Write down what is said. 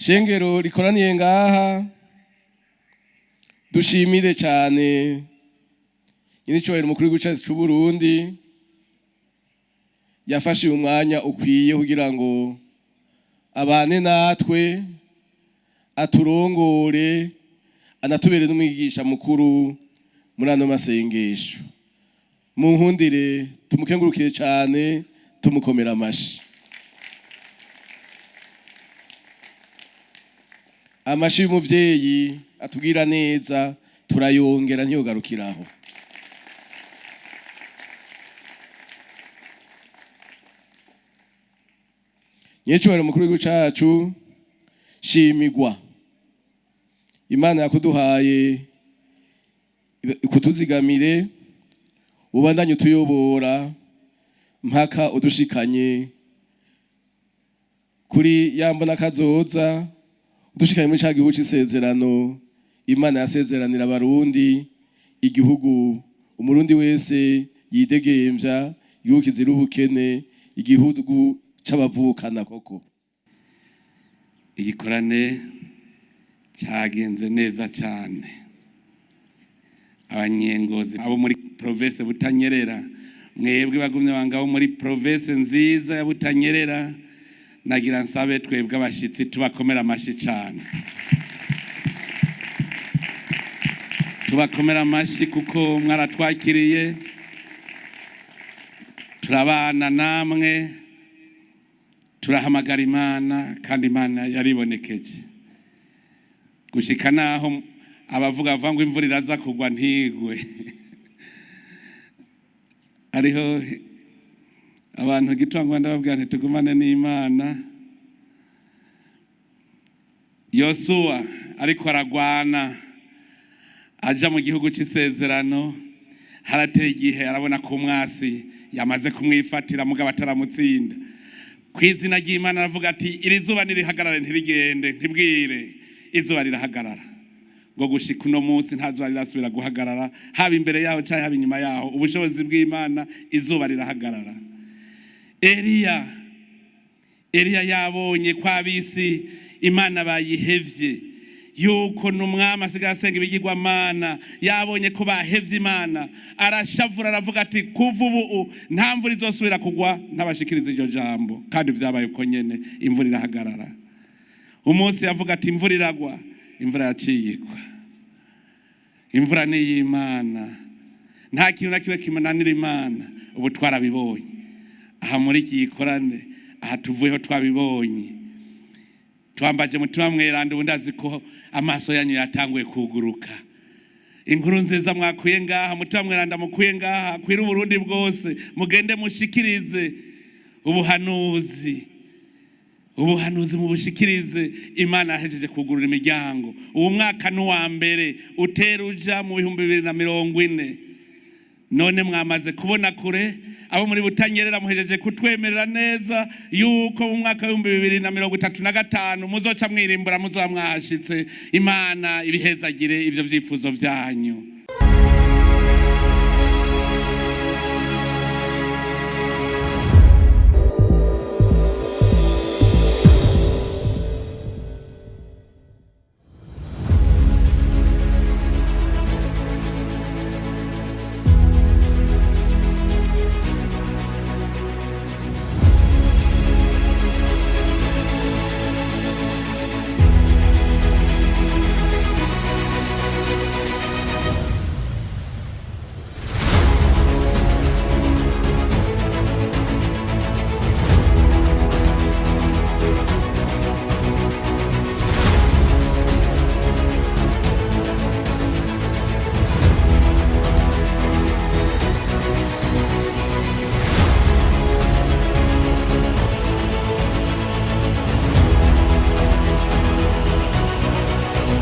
Shengero rikoraniye ngaha, dushimire cyane nyir'icyubahiro umukuru w'igihugu cyacu cy'u Burundi yafashe uyu mwanya ukwiye kugira ngo abane natwe, aturongore, anatubere n'umwigisha mukuru muri ano masengesho. Mu nkundire tumukengurukire cyane, tumukomera amashi. Amashi y'umuvyeyi atubwira neza turayongera, ntiyogarukiraho. Nyecubahiro mukuru w'igihugu cacu, shimigwa Imana yakuduhaye ikutuzigamire, ubandanye utuyobora mpaka udushikanye kuri ya mbona kazoza, udushikanye muri ca gihugu c'isezerano Imana yasezeranira Abarundi, igihugu Umurundi wese yidegemvya, igihugu kizira ubukene, igihugu c'abavukana koko. Igikorane cyagenze neza cyane. Abanyengozi abo muri province Butanyerera, mwebwe bagumye banga bo muri province nziza ya Butanyerera, nagira nsabe twebwe abashitsi tubakomera amashi cyane, tubakomera amashi kuko mwaratwakiriye, turabana namwe, turahamagara Imana kandi Imana yaribonekeje gushika naho abavuga bavuga ngo imvura iraza kugwa ntigwe. Hariho abantu gitangwa ndababwira nti tugumane n'Imana. Yosuwa ariko aragwana aja mu gihugu c'isezerano, harateye igihe arabona ko umwasi yamaze kumwifatira mugabo ataramutsinda. Ku izina ry'Imana aravuga ati iri zuba nirihagarare, ntirigende, ntibwire. Izuba rirahagarara ngo gushika uno munsi nta zuba rirasubira guhagarara, haba imbere yaho cyangwa haba inyuma yaho. Ubushobozi bw'Imana, izuba rirahagarara. Eliya yabonye ko abisi Imana bayihevye, yuko n'umwami asigaye asenga ibigirwamana, yabonye ko bahevye Imana, arashavura aravuga ati kuva ubu nta mvura izosubira kugwa ntabashikiriza iryo jambo. Kandi vyabaye uko nyene, imvura irahagarara. Umunsi yavuga ati imvura iragwa, imvura yaciye igwa. Imvura ni iy'Imana, nta kintu na kimwe kimunanira Imana. Ubu twarabibonye aha muri iki gikorane, aha tuvuyeho twabibonye, twambaje Mutima Mweranda. Ubu ndazi ko amaso yanyu yatanguye kuguruka. Inkuru nziza mwakuye ngaha, Mutima Mweranda mukuye ngaha, kwira Uburundi bwose, mugende mushikirize ubuhanuzi, ubuhanuzi mubushikirize. Imana yahejeje kugurura imiryango. Uwo mwaka ni uwa mbere utera uja mu 2040. None mwamaze kubona kure, abo muri Butanyerera muhejeje kutwemerera neza yuko mu mwaka wa 2035 muzoca mwirimbura, muzoba mwahashitse. Imana ibihezagire ivyo vyifuzo vyanyu.